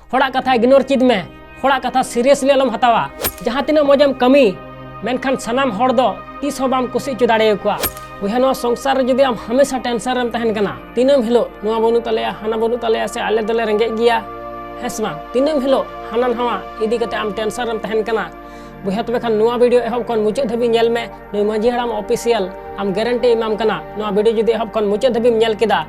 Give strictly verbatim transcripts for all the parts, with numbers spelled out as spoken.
ᱦᱚᱲᱟᱜ ᱠᱟᱛᱷᱟ ᱤᱜᱱᱳᱨ ᱪᱮᱫ ᱢᱮ, ᱦᱚᱲᱟᱜ ᱠᱟᱛᱷᱟ ᱥᱤᱨᱤᱭᱟᱥᱞᱤ ᱟᱞᱚᱢ ᱦᱟᱛᱟᱣᱟ᱾ ᱡᱟᱦᱟᱸ ᱛᱤᱱᱟᱹᱜ ᱢᱚᱡᱮᱢ ᱠᱟᱹᱢᱤ, ᱢᱮᱱᱠᱷᱟᱱ ᱥᱟᱱᱟᱢ ᱦᱚᱲ ᱫᱚ ᱛᱤᱥ ᱦᱚᱸ ᱵᱟᱢ ᱠᱩᱥᱤ ᱦᱚᱪᱚ ᱫᱟᱲᱮᱭᱟᱠᱚᱣᱟ᱾ ᱵᱚᱭᱦᱟ, ᱱᱚᱣᱟ ᱥᱚᱝᱥᱟᱨ ᱨᱮ ᱡᱩᱫᱤ ᱟᱢ ᱦᱟᱢᱮᱥᱟ ᱴᱮᱱᱥᱚᱱ ᱨᱮᱢ ᱛᱟᱦᱮᱱ ᱠᱟᱱᱟ, ᱫᱤᱱᱟᱹᱢ ᱦᱤᱞᱳᱜ ᱱᱚᱣᱟ ᱵᱟᱹᱱᱩᱜ ᱛᱟᱞᱮᱭᱟ, ᱦᱟᱱᱟ ᱵᱟᱹᱱᱩᱜ ᱛᱟᱞᱮᱭᱟ, ᱥᱮ ᱟᱞᱮ ᱫᱚᱞᱮ ᱨᱮᱸᱜᱮᱡ ᱜᱮᱭᱟ, ᱦᱮᱸ ᱥᱮ ᱵᱟᱝ, ᱫᱤᱱᱟᱹᱢ ᱦᱤᱞᱳᱜ ᱦᱟᱱᱟ ᱱᱟᱣᱟ ᱤᱫᱤ ᱠᱟᱛᱮ ᱟᱢ ᱴᱮᱱᱥᱚᱱ ᱨᱮᱢ ᱛᱟᱦᱮᱱ ᱠᱟᱱᱟ, ᱵᱚᱭᱦᱟ, ᱛᱚᱵᱮ ᱠᱷᱟᱱ ᱱᱚᱣᱟ ᱵᱷᱤᱰᱤᱭᱳ ᱮᱦᱚᱵ ᱠᱷᱚᱱ ᱢᱩᱪᱟᱹᱫ ᱫᱷᱟᱹᱵᱤᱡ ᱧᱮᱞ ᱢᱮ᱾ ᱱᱩᱭ ᱢᱟᱹᱡᱷᱤ ᱦᱟᱲᱟᱢ ᱚᱯᱷᱤᱥᱤᱭᱟᱞ ᱟᱢ ᱜᱮᱨᱮᱱᱴᱤ ᱮᱢᱟᱢ ᱠᱟᱱᱟ, ᱱᱚᱣᱟ ᱵᱷᱤᱰᱤᱭᱳ ᱡᱩᱫᱤ ᱮᱦᱚᱵ ᱠᱷᱚᱱ ᱢᱩᱪᱟᱹᱫ ᱫᱷᱟᱹᱵᱤᱡ ᱮᱢ ᱧᱮᱞ ᱠᱮᱫᱟ,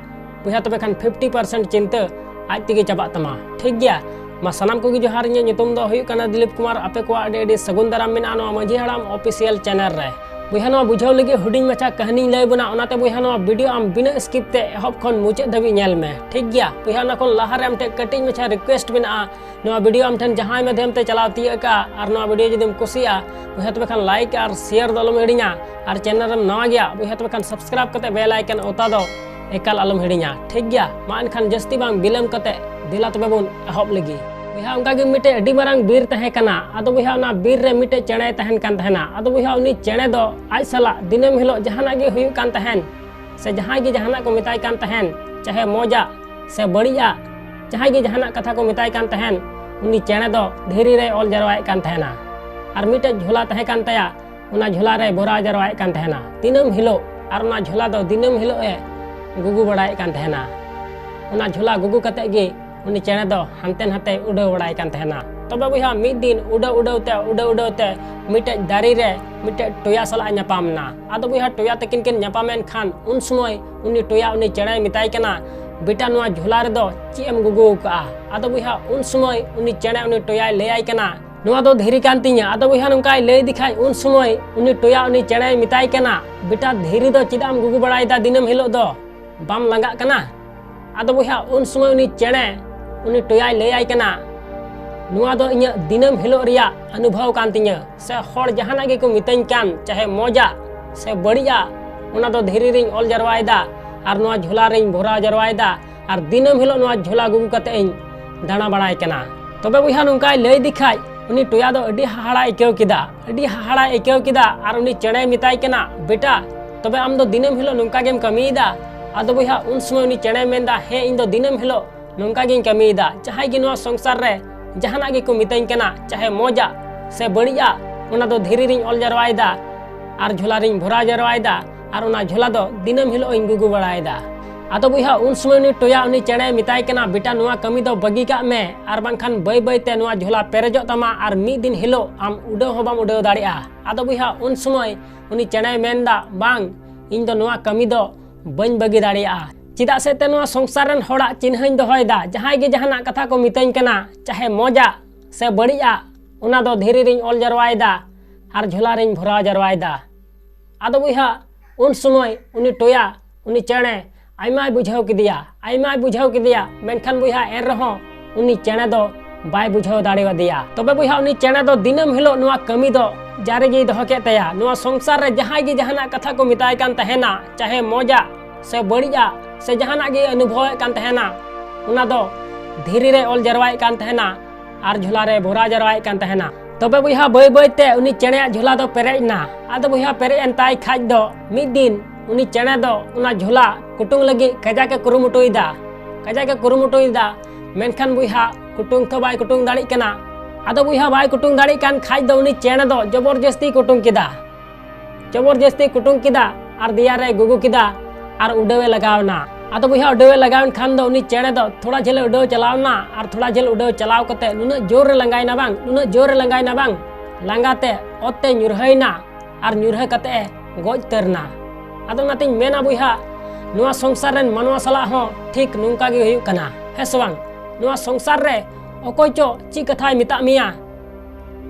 ᱵᱚᱭᱦᱟ, ᱛᱚᱵᱮ ᱠᱷᱟᱱ ᱯᱷᱤᱯᱴᱤ ᱯᱟᱨᱥᱮᱱᱴ ᱪᱤᱱᱛᱟᱹ ᱟᱡ ᱛᱮᱜᱮ ᱪᱟᱵᱟᱜ ᱛᱟᱢᱟ, ᱴᱷᱤᱠ ᱜᱮᱭᱟ? ᱢᱟ ᱥᱟᱱᱟᱢ ᱠᱚᱜᱮ ᱡᱚᱦᱟᱨ, ᱤᱧᱟᱹᱜ ᱧᱩᱛᱩᱢ ᱫᱚ ᱦᱩᱭᱩᱜ ᱠᱟᱱᱟ ᱫᱤᱞᱤᱯ ᱠᱩᱢᱟᱨ᱾ ᱟᱯᱮ ᱠᱚᱣᱟᱜ ᱟᱹᱰᱤ ᱟᱹᱰᱤ ᱥᱟᱹᱜᱩᱱ ᱫᱟᱨᱟᱢ ᱢᱮᱱᱟᱜᱼᱟ ᱱᱚᱣᱟ ᱢᱟᱹᱡᱷᱤ ᱦᱟᱲᱟᱢ ᱚᱯᱷᱤᱥᱤᱭᱟᱞ ᱪᱮᱱᱮᱞ ᱨᱮ᱾ ᱵᱚᱭᱦᱟ, ᱱᱚᱣᱟ ᱵᱩᱡᱷᱟᱹᱣ ᱞᱟᱹᱜᱤᱫ ᱦᱩᱰᱤᱧ ᱢᱟᱪᱷᱟ ᱠᱟᱹᱦᱱᱤᱧ ᱞᱟᱹᱭ ᱵᱚᱱᱟ, ᱚᱱᱟᱛᱮ ᱵᱚᱭᱦᱟ, ᱱᱚᱣᱟ ᱵᱷᱤᱰᱤᱭᱳ ᱟᱢ ᱵᱤᱱᱟᱹ ᱥᱠᱤᱯ ᱛᱮ ᱮᱦᱚᱵ ᱠᱷᱚᱱ ᱢᱩᱪᱟᱹᱫ ᱫᱷᱟᱹᱵᱤᱡ ᱧᱮᱞ ᱢᱮ, ᱴᱷᱤᱠ ᱜᱮᱭᱟ? ᱵᱚᱭᱦᱟ, ᱚᱱᱟ ᱠᱷᱚᱱ ᱞᱟᱦᱟ ᱨᱮ ᱟᱢ ᱴᱷᱮᱱ ᱠᱟᱹᱴᱤᱡ ᱢᱟᱪᱷᱟ ᱨᱤᱠᱩᱭᱮᱥᱴ ᱢᱮᱱᱟᱜᱼᱟ, ᱱᱚᱣᱟ ᱵᱷᱤᱰᱤᱭᱳ ᱟᱢ ᱴᱷᱮᱱ ᱡᱟᱦᱟᱸᱭ ᱢᱟᱫᱷᱭᱚᱢ ᱛᱮ ᱪᱟᱞᱟᱣ ᱛᱤᱭᱳᱜ ᱟᱠᱟᱫᱼᱟ ᱟᱨ ᱱᱚᱣᱟ ᱵᱷᱤᱰᱤᱭᱳ ᱡᱩᱫᱤᱢ ᱠᱩᱥᱤᱭᱟᱜᱼᱟ, ᱵᱚᱭᱦᱟ, ᱛᱚᱵᱮ ᱠᱷᱟᱱ ᱞᱟᱭᱤᱠ ᱟᱨ ᱥᱮᱭᱟᱨ ᱫᱚ ᱟᱞᱚᱢ ᱦᱤᱲᱤᱧᱟ᱾ ᱟᱨ ᱪᱮᱱᱮᱞ ᱨᱮᱢ ᱱᱟᱣᱟ ᱜᱮᱭᱟ, ᱵᱚᱭᱦᱟ, ᱛᱚᱵᱮ ᱠᱷᱟᱱ ᱥᱟᱵᱥᱠᱨᱟᱭᱤᱵ ᱠᱟᱛᱮ ᱵᱮᱞ ᱟᱭᱠᱚᱱ ᱚᱛᱟ ᱫᱚ ᱮᱠᱟᱞ ᱟᱞᱚᱢ ᱦᱤᱲᱤᱧᱟ, ᱴᱷᱤᱠ ᱜᱮᱭᱟ? ᱢᱟ ᱮᱱᱠᱷᱟᱱ ᱡᱟᱹᱥᱛᱤ ᱵᱟᱝ ᱵᱤᱞᱚᱢ ᱠᱟᱛᱮ ᱫᱮᱞᱟ ᱛᱚᱵᱮ ᱵᱚᱱ ᱮᱦᱚᱵ ᱞᱮᱜᱮ᱾ ᱵᱚᱭᱦᱟ, ᱚᱱᱠᱟ ᱜᱮ ᱢᱤᱫᱴᱮᱡ ᱟᱹᱰᱤ ᱢᱟᱨᱟᱝ ᱵᱤᱨ ᱛᱟᱦᱮᱸ ᱠᱟᱱᱟ᱾ ᱟᱫᱚ ᱵᱚᱭᱦᱟ, ᱚᱱᱟ ᱵᱤᱨ ᱨᱮ ᱢᱤᱫᱴᱮᱡ ᱪᱮᱬᱮᱭ ᱛᱟᱦᱮᱱ ᱠᱟᱱ ᱛᱟᱦᱮᱱᱟ᱾ ᱟᱫᱚ ᱵᱚᱭᱦᱟ, ᱩᱱᱤ ᱪᱮᱬᱮ ᱫᱚ ᱟᱡ ᱥᱟᱞᱟᱜ ᱫᱤᱱᱟᱹᱢ ᱦᱤᱞᱳᱜ ᱡᱟᱦᱟᱱᱟᱜ ᱜᱮ ᱦᱩᱭᱩᱜ ᱠᱟᱱ ᱛᱟᱦᱮᱱ, ᱥᱮ ᱡᱟᱦᱟᱸᱭ ᱜᱮ ᱡᱟᱦᱟᱱᱟᱜ ᱠᱚ ᱢᱮᱛᱟᱭ ᱠᱟᱱ ᱛᱟᱦᱮᱱ, ᱪᱟᱦᱮ ᱢᱚᱡᱟᱜ ᱥᱮ ᱵᱟᱹᱲᱤᱡᱟᱜ, ᱡᱟᱦᱟᱸᱭ ᱜᱮ ᱡᱟᱦᱟᱱᱟᱜ ᱠᱟᱛᱷᱟ ᱠᱚ ᱢᱮᱛᱟᱭ ᱠᱟᱱ ᱛᱟᱦᱮᱱ, ᱩᱱᱤ ᱪᱮᱬᱮ ᱫᱚ ᱫᱷᱤᱨᱤ ᱨᱮᱭ ᱚᱞ ᱡᱟᱨᱣᱟᱭᱮᱫ ᱠᱟᱱ ᱛᱟᱦᱮᱱᱟ᱾ ᱟᱨ ᱢᱤᱫᱴᱮᱡ ᱡᱷᱚᱞᱟ ᱛᱟᱦᱮᱸ ᱠᱟᱱ ᱛᱟᱭᱟ, ᱚᱱᱟ ᱡᱷᱚᱞᱟ ᱨᱮᱭ ᱵᱷᱚᱨᱟᱣ ᱡᱟᱨᱣᱟᱭᱮᱫ ᱠᱟᱱ ᱛᱟᱦᱮᱱᱟ ᱫᱤᱱᱟᱹᱢ ᱦᱤᱞᱳᱜ᱾ ᱟᱨ ᱚᱱᱟ ᱡᱷᱚᱞᱟ ᱫᱚ ᱫᱤᱱᱟᱹᱢ ᱦᱤᱞᱳᱜ ᱮ ᱜᱩᱜᱩ ᱵᱟᱲᱟᱭᱮᱫ ᱠᱟᱱ ᱛᱟᱦᱮᱱᱟ᱾ ᱚᱱᱟ ᱡᱷᱚᱞᱟ ᱜᱩᱜᱩ ᱠᱟᱛᱮ ᱜᱮ ᱩᱱᱤ ᱪᱮᱬᱮ ᱫᱚ ᱦᱟᱱᱛᱮ ᱱᱟᱛᱮᱭ ᱩᱰᱟᱹᱣ ᱵᱟᱲᱟᱭ ᱠᱟᱱ ᱛᱟᱦᱮᱱᱟ᱾ ᱛᱚᱵᱮ ᱵᱚᱭᱦᱟ, ᱢᱤᱫ ᱫᱤᱱ ᱩᱰᱟᱹᱣ ᱩᱰᱟᱹᱣ ᱛᱮ, ᱩᱰᱟᱹᱣ ᱩᱰᱟᱹᱣ ᱛᱮ ᱢᱤᱫᱴᱮᱡ ᱫᱟᱨᱮ ᱨᱮ ᱢᱤᱫᱴᱮᱡ ᱴᱚᱭᱟ ᱥᱟᱞᱟᱜ ᱮ ᱧᱟᱯᱟᱢ ᱮᱱᱟ᱾ ᱟᱫᱚ ᱵᱚᱭᱦᱟ, ᱴᱚᱭᱟ ᱛᱟᱹᱠᱤᱱ ᱠᱤᱱ ᱧᱟᱯᱟᱢᱮᱱ ᱠᱷᱟᱱ ᱩᱱ ᱥᱚᱢᱚᱭ ᱩᱱᱤ ᱴᱚᱭᱟ ᱩᱱᱤ ᱪᱮᱬᱮᱭ ᱢᱮᱛᱟᱭ ᱠᱟᱱᱟ, "ᱵᱮᱴᱟ, ᱱᱚᱣᱟ ᱡᱷᱚᱞᱟ ᱨᱮᱫᱚ ᱪᱮᱫ ᱮᱢ ᱜᱩᱜᱩ ᱟᱠᱟᱜᱼᱟ?" ᱟᱫᱚ ᱵᱚᱭᱦᱟ, ᱩᱱ ᱥᱚᱢᱚᱭ ᱩᱱᱤ ᱪᱮᱬᱮ ᱩᱱᱤ ᱴᱚᱭᱟᱭ ᱞᱟᱹᱭᱟᱭ ᱠᱟᱱᱟ, "ᱱᱚᱣᱟ ᱫᱚ ᱫᱷᱤᱨᱤ ᱠᱟᱱ ᱛᱤᱧᱟ᱾" ᱟᱫᱚ ᱵᱚᱭᱦᱟ, ᱱᱚᱝᱠᱟᱭ ᱞᱟᱹᱭ ᱤᱫᱤ ᱠᱷᱟᱡ ᱩᱱ ᱥᱚᱢᱚᱭ ᱩᱱᱤ ᱴᱚᱭᱟ ᱩᱱᱤ ᱪᱮᱬᱮᱭ ᱢᱮᱛᱟᱭ ᱠᱟᱱᱟ, "ᱵᱮᱴᱟ, ᱫᱷᱤᱨᱤ ᱫᱚ ᱪᱮᱫᱟᱜ ᱮᱢ ᱜᱩᱜᱩ ᱵᱟᱲᱟᱭᱮᱫᱟ ᱫᱤᱱᱟᱹᱢ ᱦᱤᱞᱳᱜ ᱫᱚ? ᱵᱟᱢ ᱞᱟᱸᱜᱟᱜ ᱠᱟᱱᱟ?" ᱟᱫᱚ ᱵᱚᱭᱦᱟ, ᱩᱱ ᱥᱚᱢᱚᱭ ᱩᱱᱤ ᱪᱮᱬᱮ ᱩᱱᱤ ᱴᱚᱭᱟᱭ ᱞᱟᱹᱭᱟᱭ ᱠᱟᱱᱟ, "ᱱᱚᱣᱟ ᱫᱚ ᱤᱧᱟᱹᱜ ᱫᱤᱱᱟᱹᱢ ᱦᱤᱞᱳᱜ ᱨᱮᱭᱟᱜ ᱚᱱᱩᱵᱷᱚᱵᱽ ᱠᱟᱱ ᱛᱤᱧᱟᱹ, ᱥᱮ ᱦᱚᱲ ᱡᱟᱦᱟᱱᱟᱜ ᱜᱮᱠᱚ ᱢᱤᱛᱟᱹᱧ ᱠᱟᱱ, ᱪᱟᱦᱮ ᱢᱚᱡᱟᱜ ᱥᱮ ᱵᱟᱹᱲᱤᱡᱟᱜ, ᱚᱱᱟ ᱫᱚ ᱫᱷᱤᱨᱤ ᱨᱤᱧ ᱚᱞ ᱡᱟᱨᱣᱟᱭᱮᱫᱟ ᱟᱨ ᱱᱚᱣᱟ ᱡᱷᱚᱞᱟ ᱨᱤᱧ ᱵᱷᱚᱨᱟᱣ ᱡᱟᱨᱣᱟᱭᱮᱫᱟ ᱟᱨ ᱫᱤᱱᱟᱹᱢ ᱦᱤᱞᱳᱜ ᱱᱚᱣᱟ ᱡᱷᱚᱞᱟ ᱜᱩᱜᱩ ᱠᱟᱛᱮ ᱤᱧ ᱫᱟᱬᱟ ᱵᱟᱲᱟᱭ ᱠᱟᱱᱟ᱾" ᱛᱚᱵᱮ ᱵᱚᱭᱦᱟ, ᱱᱚᱝᱠᱟᱭ ᱞᱟᱹᱭ ᱤᱫᱤ ᱠᱷᱟᱡ ᱩᱱᱤ ᱴᱚᱭᱟ ᱫᱚ ᱟᱹᱰᱤ ᱦᱟᱦᱟᱲᱟᱭ ᱟᱹᱭᱠᱟᱹᱣ ᱠᱮᱫᱟ, ᱟᱹᱰᱤ ᱦᱟᱦᱟᱲᱟᱭ ᱟᱹᱭᱠᱟᱹᱣ ᱠᱮᱫᱟ᱾ ᱟᱨ ᱩᱱᱤ ᱪᱮᱬᱮᱭ ᱢᱮᱛᱟᱭ ᱠᱟᱱᱟ, "ᱵᱮᱴᱟ, ᱛᱚᱵᱮ ᱟᱢ ᱫᱚ ᱫᱤᱱᱟᱹᱢ ᱦᱤᱞᱳᱜ ᱱᱚᱝᱠᱟ ᱜᱮᱢ ᱠᱟᱹᱢᱤᱭᱮᱫᱟ?" ᱟᱫᱚ ᱵᱚᱭᱦᱟ, ᱩᱱ ᱥᱚᱢᱚᱭ ᱩᱱᱤ ᱪᱮᱬᱮᱭ ᱢᱮᱱᱫᱟ, "ᱦᱮᱸ, ᱤᱧ ᱫᱚ ᱫᱤᱱᱟᱹᱢ ᱦᱤᱞᱳᱜ ᱱᱚᱝᱠᱟ ᱜᱤᱧ ᱠᱟᱹᱢᱤᱭᱮᱫᱟ᱾ ᱡᱟᱦᱟᱸᱭ ᱜᱮ ᱱᱚᱣᱟ ᱥᱚᱝᱥᱟᱨ ᱨᱮ ᱡᱟᱦᱟᱱᱟᱜ ᱜᱮᱠᱚ ᱢᱤᱛᱟᱹᱧ ᱠᱟᱱᱟ, ᱪᱟᱦᱮ ᱢᱚᱡᱟᱜ ᱥᱮ ᱵᱟᱹᱲᱤᱡᱟᱜ, ᱚᱱᱟ ᱫᱚ ᱫᱷᱤᱨᱤ ᱨᱤᱧ ᱚᱞ ᱡᱟᱨᱣᱟᱭᱮᱫᱟ ᱟᱨ ᱡᱷᱚᱞᱟ ᱨᱤᱧ ᱵᱷᱚᱨᱟᱣ ᱡᱟᱨᱣᱟᱭᱮᱫᱟ ᱟᱨ ᱚᱱᱟ ᱡᱷᱚᱞᱟ ᱫᱚ ᱫᱤᱱᱟᱹᱢ ᱦᱤᱞᱳᱜ ᱤᱧ ᱜᱩᱜᱩ ᱵᱟᱲᱟᱭᱮᱫᱟ᱾ ᱟᱫᱚ ᱵᱚᱭᱦᱟ, ᱩᱱ ᱥᱚᱢᱚᱭ ᱩᱱᱤ ᱴᱚᱭᱟ ᱩᱱᱤ ᱪᱮᱬᱮᱭ ᱢᱮᱛᱟᱭ ᱠᱟᱱᱟ, ᱵᱮᱴᱟ, ᱱᱚᱣᱟ ᱠᱟᱹᱢᱤ ᱫᱚ ᱵᱟᱹᱜᱤ ᱠᱟᱜ ᱢᱮ, ᱟᱨ ᱵᱟᱝᱠᱷᱟᱱ ᱵᱟᱹᱭ ᱵᱟᱹᱭ ᱛᱮ ᱱᱚᱣᱟ ᱡᱷᱚᱞᱟ ᱯᱮᱨᱮᱡᱚᱜ ᱛᱟᱢᱟ ᱟᱨ ᱢᱤᱫ ᱫᱤᱱ ᱦᱤᱞᱳᱜ ᱟᱢ ᱩᱰᱟᱹᱣ ᱦᱚᱸ ᱵᱟᱢ ᱩᱰᱟᱹᱣ ᱫᱟᱲᱮᱭᱟᱜᱼᱟ᱾ ᱟᱫᱚ ᱵᱚᱭᱦᱟ, ᱩᱱ ᱥᱚᱢᱚᱭ ᱩᱱᱤ ᱪᱮᱬᱮᱭ ᱢᱮᱱᱫᱟ, ᱵᱟᱝ, ᱤᱧ ᱫᱚ ᱱᱚᱣᱟ ᱠᱟᱹᱢᱤ ᱫᱚ ᱵᱟᱹᱧ ᱵᱟᱹᱜᱤ ᱫᱟᱲᱮᱭᱟᱜᱼᱟ᱾ ᱪᱮᱫᱟᱜ ᱥᱮ ᱛᱮ ᱱᱚᱣᱟ ᱥᱚᱝᱥᱟᱨ ᱨᱮᱱ ᱦᱚᱲᱟᱜ ᱪᱤᱱᱦᱟᱹᱧ ᱫᱚᱦᱚᱭᱮᱫᱟ᱾ ᱡᱟᱦᱟᱸᱭ ᱜᱮ ᱡᱟᱦᱟᱱᱟᱜ ᱠᱟᱛᱷᱟ ᱠᱚ ᱢᱤᱛᱟᱹᱧ ᱠᱟᱱᱟ, ᱪᱟᱦᱮ ᱢᱚᱡᱟᱜ ᱥᱮ ᱵᱟᱹᱲᱤᱡᱟᱜ, ᱚᱱᱟ ᱫᱚ ᱫᱷᱤᱨᱤ ᱨᱤᱧ ᱚᱞ ᱡᱟᱨᱣᱟᱭᱮᱫᱟ ᱟᱨ ᱡᱷᱚᱞᱟ ᱨᱤᱧ ᱵᱷᱚᱨᱟᱣ ᱡᱟᱨᱣᱟᱭᱮᱫᱟ᱾ ᱟᱫᱚ ᱵᱚᱭᱦᱟ, ᱩᱱ ᱥᱚᱢᱚᱭ ᱩᱱᱤ ᱴᱚᱭᱟ, ᱩᱱᱤ ᱪᱮᱬᱮ ᱟᱭᱢᱟᱭ ᱵᱩᱡᱷᱟᱹᱣ ᱠᱮᱫᱮᱭᱟ, ᱟᱭᱢᱟᱭ ᱵᱩᱡᱷᱟᱹᱣ ᱠᱮᱫᱮᱭᱟ, ᱢᱮᱱᱠᱷᱟᱱ ᱵᱚᱭᱦᱟ, ᱮᱱ ᱨᱮᱦᱚᱸ ᱩᱱᱤ ᱪᱮᱬᱮ ᱫᱚ ᱵᱟᱭ ᱵᱩᱡᱷᱟᱹᱣ ᱫᱟᱲᱮᱭᱟᱫᱮᱭᱟ᱾ ᱛᱚᱵᱮ ᱵᱚᱭᱦᱟ, ᱩᱱᱤ ᱪᱮᱬᱮ ᱫᱚ ᱫᱤᱱᱟᱹᱢ ᱦᱤᱞᱳᱜ ᱱᱚᱣᱟ ᱠᱟᱹᱢᱤ ᱫᱚ ᱡᱟᱹᱨᱤ ᱜᱮᱭ ᱫᱚᱦᱚ ᱠᱮᱫ ᱛᱟᱭᱟ᱾ ᱱᱚᱣᱟ ᱥᱚᱝᱥᱟᱨ ᱨᱮ ᱡᱟᱦᱟᱸᱭ ᱜᱮ ᱡᱟᱦᱟᱱᱟᱜ ᱠᱟᱛᱷᱟ ᱠᱚ ᱢᱮᱛᱟᱭ ᱠᱟᱱ ᱛᱟᱦᱮᱱᱟ, ᱪᱟᱦᱮ ᱢᱚᱡᱟᱜ ᱥᱮ ᱵᱟᱹᱲᱤᱡᱟᱜ ᱥᱮ ᱡᱟᱦᱟᱱᱟᱜ ᱜᱮ ᱚᱱᱩᱵᱷᱚᱵᱮᱫ ᱠᱟᱱ ᱛᱟᱦᱮᱱᱟ, ᱚᱱᱟ ᱫᱚ ᱫᱷᱤᱨᱤ ᱨᱮ ᱚᱞ ᱡᱟᱨᱣᱟᱭᱮᱫ ᱠᱟᱱ ᱛᱟᱦᱮᱱᱟ ᱟᱨ ᱡᱷᱚᱞᱟ ᱨᱮ ᱵᱷᱚᱨᱟᱣ ᱡᱟᱨᱣᱟᱭᱮᱫ ᱠᱟᱱ ᱛᱟᱦᱮᱱᱟ᱾ ᱛᱚᱵᱮ ᱵᱚᱭᱦᱟ, ᱵᱟᱹᱭ ᱵᱟᱹᱭ ᱛᱮ ᱩᱱᱤ ᱪᱮᱬᱮᱭᱟᱜ ᱡᱷᱚᱞᱟ ᱫᱚ ᱯᱮᱨᱮᱡ ᱮᱱᱟ᱾ ᱟᱫᱚ ᱵᱚᱭᱦᱟ, ᱯᱮᱨᱮᱡ ᱮᱱ ᱛᱟᱭ ᱠᱷᱟᱡ ᱫᱚ ᱢᱤᱫ ᱫᱤᱱ ᱩᱱᱤ ᱪᱮᱬᱮ ᱫᱚ ᱚᱱᱟ ᱡᱷᱚᱞᱟ ᱠᱩᱴᱩᱝ ᱞᱟᱹᱜᱤᱫ ᱠᱟᱡᱟᱠ ᱮ ᱠᱩᱨᱩᱢᱩᱴᱩᱭᱮᱫᱟ, ᱠᱟᱡᱟᱠ ᱮ ᱠᱩᱨᱩᱢᱩᱴᱩᱭᱮᱫᱟ᱾ ᱢᱮᱱᱠᱷᱟᱱ ᱵᱚᱭᱦᱟ, ᱠᱩᱴᱩᱝ ᱛᱚ ᱵᱟᱭ ᱠᱩᱴᱩᱝ ᱫᱟᱲᱮᱭᱟᱜ ᱠᱟᱱᱟ᱾ ᱟᱫᱚ ᱵᱚᱭᱦᱟ, ᱵᱟᱭ ᱠᱩᱴᱩᱝ ᱫᱟᱲᱮᱭᱟᱜ ᱠᱟᱱ ᱠᱷᱟᱡ ᱫᱚ ᱩᱱᱤ ᱪᱮᱬᱮ ᱫᱚ ᱡᱚᱵᱚᱨ ᱡᱟᱹᱥᱛᱤ ᱠᱩᱴᱩᱝ ᱠᱮᱫᱟ, ᱡᱚᱵᱚᱨ ᱡᱟᱹᱥᱛᱤ ᱠᱩᱴᱩᱝ ᱠᱮᱫᱟ ᱟᱨ ᱫᱮᱭᱟ ᱨᱮ ᱜᱩᱜᱩ ᱠᱮᱫᱟ ᱟᱨ ᱩᱰᱟᱹᱣ ᱮ ᱞᱟᱜᱟᱣ ᱮᱱᱟ᱾ ᱟᱫᱚ ᱵᱚᱭᱦᱟ, ᱩᱰᱟᱹᱣ ᱮ ᱞᱟᱜᱟᱣ ᱮᱱ ᱠᱷᱟᱱ ᱫᱚ ᱩᱱᱤ ᱪᱮᱬᱮ ᱫᱚ ᱛᱷᱚᱲᱟ ᱡᱷᱟᱹᱞ ᱮ ᱩᱰᱟᱹᱣ ᱪᱟᱞᱟᱣ ᱮᱱᱟ ᱟᱨ ᱛᱷᱚᱲᱟ ᱡᱷᱟᱹᱞ ᱩᱰᱟᱹᱣ ᱪᱟᱞᱟᱣ ᱠᱟᱛᱮ ᱱᱩᱱᱟᱹᱜ ᱡᱳᱨ ᱮ ᱞᱟᱸᱜᱟᱭᱮᱱᱟ ᱵᱟᱝ, ᱱᱩᱱᱟᱹᱜ ᱡᱳᱨ ᱮ ᱞᱟᱸᱜᱟᱭᱮᱱᱟ ᱵᱟᱝ, ᱞᱟᱸᱜᱟ ᱛᱮ ᱚᱛ ᱛᱮ ᱧᱩᱨᱦᱟᱹᱭᱮᱱᱟ ᱟᱨ ᱧᱩᱨᱦᱟᱹ ᱠᱟᱛᱮ ᱮ ᱜᱚᱡ ᱩᱛᱟᱹᱨ ᱮᱱᱟ᱾ ᱟᱫᱚ ᱚᱱᱟᱛᱤᱧ ᱢᱮᱱᱟ ᱵᱚᱭᱦᱟ, ᱱᱚᱣᱟ ᱥᱚᱝᱥᱟᱨ ᱨᱮᱱ ᱢᱟᱱᱣᱟ ᱥᱟᱞᱟᱜ ᱦᱚᱸ ᱴᱷᱤᱠ ᱱᱚᱝᱠᱟ ᱜᱮ ᱦᱩᱭᱩᱜ ᱠᱟᱱᱟ, ᱦᱮᱸ ᱥᱮ ᱵᱟᱝ? ᱱᱚᱣᱟ ᱥᱚᱝᱥᱟᱨ ᱨᱮ ᱚᱠᱚᱭ ᱪᱚ ᱪᱮᱫ ᱠᱟᱛᱷᱟᱭ ᱢᱮᱛᱟᱜ ᱢᱮᱭᱟ,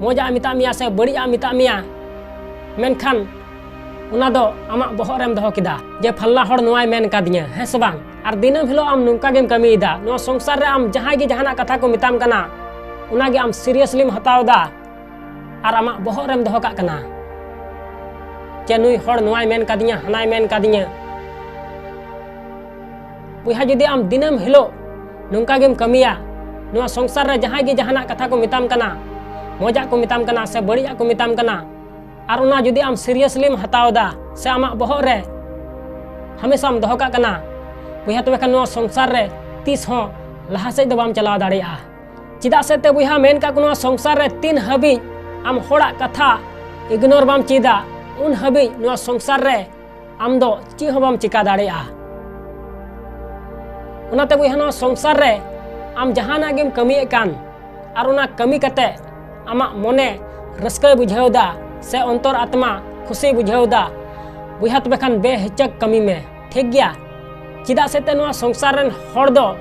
ᱢᱚᱡᱟᱜ ᱮ ᱢᱮᱛᱟᱜ ᱢᱮᱭᱟ ᱥᱮ ᱵᱟᱹᱲᱤᱡᱟᱜ ᱮ ᱢᱮᱛᱟᱜ ᱢᱮᱭᱟ, ᱢᱮᱱᱠᱷᱟᱱ ᱚᱱᱟ ᱫᱚ ᱟᱢᱟᱜ ᱵᱚᱦᱚᱜ ᱨᱮᱢ ᱫᱚᱦᱚ ᱠᱮᱫᱟ ᱡᱮ ᱯᱷᱟᱞᱱᱟ ᱦᱚᱲ ᱱᱚᱣᱟᱭ ᱢᱮᱱ ᱠᱟᱫᱤᱧᱟ, ᱦᱮᱸ ᱥᱮ ᱵᱟᱝ? ᱟᱨ ᱫᱤᱱᱟᱹᱢ ᱦᱤᱞᱳᱜ ᱟᱢ ᱱᱚᱝᱠᱟ ᱜᱮᱢ ᱠᱟᱹᱢᱤᱭᱮᱫᱟ᱾ ᱱᱚᱣᱟ ᱥᱚᱝᱥᱟᱨ ᱨᱮ ᱟᱢ ᱡᱟᱦᱟᱸᱭ ᱜᱮ ᱡᱟᱦᱟᱱᱟᱜ ᱠᱟᱛᱷᱟ ᱠᱚ ᱢᱮᱛᱟᱢ ᱠᱟᱱᱟ, ᱚᱱᱟ ᱜᱮ ᱟᱢ seriously ᱮᱢ ᱦᱟᱛᱟᱣ ᱮᱫᱟ ᱟᱨ ᱟᱢᱟᱜ ᱵᱚᱦᱚᱜ ᱨᱮᱢ ᱫᱚᱦᱚ ᱠᱟᱜ ᱠᱟᱱᱟ ᱡᱮ ᱱᱩᱭ ᱦᱚᱲ ᱱᱚᱣᱟᱭ ᱢᱮᱱ ᱠᱟᱫᱤᱧᱟ, ᱦᱟᱱᱟᱭ ᱢᱮᱱ ᱠᱟᱫᱤᱧᱟ᱾ ᱵᱚᱭᱦᱟ, ᱡᱩᱫᱤ ᱟᱢ ᱫᱤᱱᱟᱹᱢ ᱦᱤᱞᱳᱜ ᱱᱚᱝᱠᱟ ᱜᱮᱢ ᱠᱟᱹᱢᱤᱭᱟ, ᱱᱚᱣᱟ ᱥᱚᱝᱥᱟᱨ ᱨᱮ ᱡᱟᱦᱟᱸᱭ ᱜᱮ ᱡᱟᱦᱟᱱᱟᱜ ᱠᱟᱛᱷᱟ ᱠᱚ ᱢᱮᱛᱟᱢ ᱠᱟᱱᱟ, ᱢᱚᱡᱟᱜ ᱠᱚ ᱢᱮᱛᱟᱢ ᱠᱟᱱᱟ ᱥᱮ ᱵᱟᱹᱲᱤᱡᱟᱜ ᱠᱚ ᱢᱮᱛᱟᱢ ᱠᱟᱱᱟ, ᱟᱨ ᱚᱱᱟ ᱡᱩᱫᱤ ᱟᱢ seriously ᱮᱢ ᱦᱟᱛᱟᱣ ᱮᱫᱟ ᱥᱮ ᱟᱢᱟᱜ ᱵᱚᱦᱚᱜ ᱨᱮ ᱦᱟᱢᱮᱥᱟᱢ ᱫᱚᱦᱚ ᱠᱟᱜ ᱠᱟᱱᱟ, ᱵᱚᱭᱦᱟ, ᱛᱚᱵᱮ ᱠᱷᱟᱱ ᱱᱚᱣᱟ ᱥᱚᱝᱥᱟᱨ ᱨᱮ ᱛᱤᱥ ᱦᱚᱸ ᱞᱟᱦᱟ ᱥᱮᱫ ᱫᱚ ᱵᱟᱢ ᱪᱟᱞᱟᱣ ᱫᱟᱲᱮᱭᱟᱜᱼᱟ᱾ ᱪᱮᱫᱟᱜ ᱥᱮ ᱛᱮ ᱵᱚᱭᱦᱟ, ᱢᱮᱱ ᱠᱟᱜ ᱠᱚ, ᱱᱚᱣᱟ ᱥᱚᱝᱥᱟᱨ ᱨᱮ ᱛᱤᱱ ᱦᱟᱹᱵᱤᱡ ᱟᱢ ᱦᱚᱲᱟᱜ ᱠᱟᱛᱷᱟ ᱤᱜᱱᱳᱨ ᱵᱟᱢ ᱪᱮᱫᱟ, ᱩᱱ ᱦᱟᱹᱵᱤᱡ ᱱᱚᱣᱟ ᱥᱚᱝᱥᱟᱨ ᱨᱮ ᱟᱢ ᱫᱚ ᱪᱮᱫ ᱦᱚᱸ ᱵᱟᱢ ᱪᱤᱠᱟ ᱫᱟᱲᱮᱭᱟᱜᱼᱟ᱾ ᱚᱱᱟᱛᱮ ᱵᱚᱭᱦᱟ, ᱱᱚᱣᱟ ᱥᱚᱝᱥᱟᱨ ᱨᱮ ᱟᱢ ᱡᱟᱦᱟᱱᱟᱜ ᱜᱮᱢ ᱠᱟᱹᱢᱤᱭᱮᱫ ᱠᱟᱱ, ᱟᱨ ᱚᱱᱟ ᱠᱟᱹᱢᱤ ᱠᱟᱛᱮ ᱟᱢᱟᱜ ᱢᱚᱱᱮ ᱨᱟᱹᱥᱠᱟᱹᱭ ᱵᱩᱡᱷᱟᱹᱣ ᱮᱫᱟ ᱥᱮ ᱚᱱᱛᱚᱨ ᱟᱛᱢᱟ ᱠᱷᱩᱥᱤᱭ ᱵᱩᱡᱷᱟᱹᱣ ᱮᱫᱟ, ᱵᱚᱭᱦᱟ, ᱛᱚᱵᱮ ᱠᱷᱟᱱ ᱵᱮᱦᱤᱪᱟᱹᱠ ᱠᱟᱹᱢᱤ ᱢᱮ, ᱴᱷᱤᱠ ᱜᱮᱭᱟ? ᱪᱮᱫᱟᱜ ᱥᱮ ᱛᱮ ᱱᱚᱣᱟ ᱥᱚᱝᱥᱟᱨ ᱨᱮᱱ ᱦᱚᱲ ᱫᱚ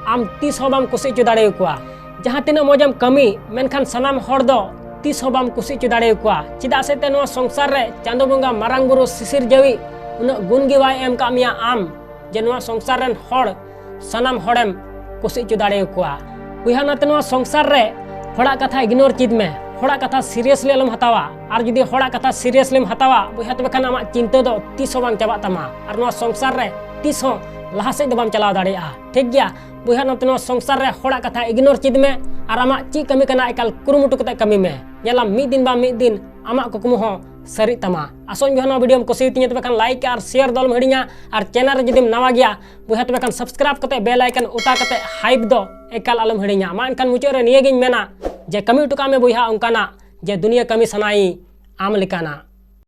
ᱟᱢ ᱛᱤᱥ ᱦᱚᱸ ᱵᱟᱢ ᱠᱩᱥᱤ ᱦᱚᱪᱚ ᱫᱟᱲᱮᱭᱟᱠᱚᱣᱟ᱾ ᱡᱟᱦᱟᱸ ᱛᱤᱱᱟᱹᱜ ᱢᱚᱡᱮᱢ ᱠᱟᱹᱢᱤ, ᱢᱮᱱᱠᱷᱟᱱ ᱥᱟᱱᱟᱢ ᱦᱚᱲ ᱫᱚ ᱛᱤᱥ ᱦᱚᱸ ᱵᱟᱢ ᱠᱩᱥᱤ ᱦᱚᱪᱚ ᱫᱟᱲᱮᱭᱟᱠᱚᱣᱟ᱾ ᱪᱮᱫᱟᱜ ᱥᱮ ᱛᱮ ᱱᱚᱣᱟ ᱥᱚᱝᱥᱟᱨ ᱨᱮ ᱪᱟᱸᱫᱚ ᱵᱚᱸᱜᱟ, ᱢᱟᱨᱟᱝ ᱵᱩᱨᱩ, ᱥᱤᱥᱤᱨ ᱡᱟᱹᱣᱤᱡ ᱩᱱᱟᱹᱜ ᱜᱩᱱ ᱜᱮ ᱵᱟᱭ ᱮᱢ ᱠᱟᱜ ᱢᱮᱭᱟ ᱟᱢ, ᱡᱮ ᱱᱚᱣᱟ ᱥᱚᱝᱥᱟᱨ ᱨᱮᱱ ᱦᱚᱲ ᱥᱟᱱᱟᱢ ᱦᱚᱲᱮᱢ ᱠᱩᱥᱤ ᱦᱚᱪᱚ ᱫᱟᱲᱮᱭᱟᱠᱚᱣᱟ᱾ ᱵᱚᱭᱦᱟ, ᱚᱱᱟᱛᱮ ᱱᱚᱣᱟ ᱥᱚᱝᱥᱟᱨ ᱨᱮ ᱦᱚᱲᱟᱜ ᱠᱟᱛᱷᱟ ᱤᱜᱱᱳᱨ ᱪᱮᱫ ᱢᱮ, ᱦᱚᱲᱟᱜ ᱠᱟᱛᱷᱟ ᱥᱤᱨᱤᱭᱟᱥᱞᱤ ᱟᱞᱚᱢ ᱦᱟᱛᱟᱣᱟ᱾ ᱟᱨ ᱡᱩᱫᱤ ᱦᱚᱲᱟᱜ ᱠᱟᱛᱷᱟ ᱥᱤᱨᱤᱭᱟᱥᱞᱤᱢ ᱦᱟᱛᱟᱣᱟ, ᱵᱚᱭᱦᱟ, ᱛᱚᱵᱮ ᱠᱷᱟᱱ ᱟᱢᱟᱜ ᱪᱤᱱᱛᱟᱹ ᱫᱚ ᱛᱤᱥ ᱦᱚᱸ ᱵᱟᱝ ᱪᱟᱵᱟᱜ ᱛᱟᱢᱟ, ᱟᱨ ᱱᱚᱣᱟ ᱥᱚᱝᱥᱟᱨ ᱨᱮ ᱛᱤᱥ ᱦᱚᱸ ᱞᱟᱦᱟ ᱥᱮᱫ ᱫᱚ ᱵᱟᱢ ᱪᱟᱞᱟᱣ ᱫᱟᱲᱮᱭᱟᱜᱼᱟ, ᱴᱷᱤᱠ ᱜᱮᱭᱟ? ᱵᱚᱭᱦᱟ, ᱱᱚᱛᱮ ᱱᱚᱣᱟ ᱥᱚᱝᱥᱟᱨ ᱨᱮ ᱦᱚᱲᱟᱜ ᱠᱟᱛᱷᱟ ᱤᱜᱱᱳᱨ ᱪᱮᱫ ᱢᱮ, ᱟᱨ ᱟᱢᱟᱜ ᱪᱮᱫ ᱠᱟᱹᱢᱤ ᱠᱟᱱᱟ, ᱮᱠᱟᱞ ᱠᱩᱨᱩᱢᱩᱴᱩ ᱠᱟᱛᱮ ᱠᱟᱹᱢᱤ ᱢᱮ᱾ ᱧᱮᱞᱟᱢ, ᱢᱤᱫ ᱫᱤᱱ ᱵᱟᱝ ᱢᱤᱫ ᱫᱤᱱ ᱟᱢᱟᱜ ᱠᱩᱠᱢᱩ ᱦᱚᱸ ᱥᱟᱹᱨᱤᱜ ᱛᱟᱢᱟ᱾ ᱟᱥᱚᱜ ᱟᱹᱧ ᱵᱚᱭᱦᱟ, ᱱᱚᱣᱟ ᱵᱷᱤᱰᱤᱭᱳᱢ ᱠᱩᱥᱤᱭᱟᱛᱤᱧᱟ, ᱛᱚᱵᱮ ᱠᱷᱟᱱ ᱞᱟᱭᱤᱠ ᱟᱨ ᱥᱮᱭᱟᱨ ᱫᱚ ᱟᱞᱚᱢ ᱦᱤᱲᱤᱧᱟ, ᱟᱨ ᱪᱮᱱᱮᱞ ᱨᱮ ᱡᱩᱫᱤᱢ ᱱᱟᱣᱟ ᱜᱮᱭᱟ ᱵᱚᱭᱦᱟ, ᱛᱚᱵᱮ ᱠᱷᱟᱱ ᱥᱟᱵᱥᱠᱨᱟᱭᱤᱵ ᱠᱟᱛᱮ ᱵᱮᱞ ᱟᱭᱠᱚᱱ ᱚᱛᱟ ᱠᱟᱛᱮ ᱦᱟᱭᱤᱯ ᱫᱚ ᱮᱠᱟᱞ ᱟᱞᱚᱢ ᱦᱤᱲᱤᱧᱟ᱾ ᱢᱟ ᱮᱱᱠᱷᱟᱱ ᱢᱩᱪᱟᱹᱫ ᱨᱮ ᱱᱤᱭᱟᱹᱜᱤᱧ ᱢᱮᱱᱟ ᱡᱮ ᱠᱟᱹᱢᱤ ᱦᱚᱴᱚ ᱠᱟᱜ ᱢᱮ ᱵᱚᱭᱦᱟ ᱚᱱᱠᱟᱱᱟᱜ ᱡᱮ ᱫᱩᱱᱤᱭᱟᱹ ᱠᱟᱹᱢᱤ ᱥᱟᱱᱟᱭᱤ ᱟᱢ ᱞᱮᱠᱟᱱᱟᱜ᱾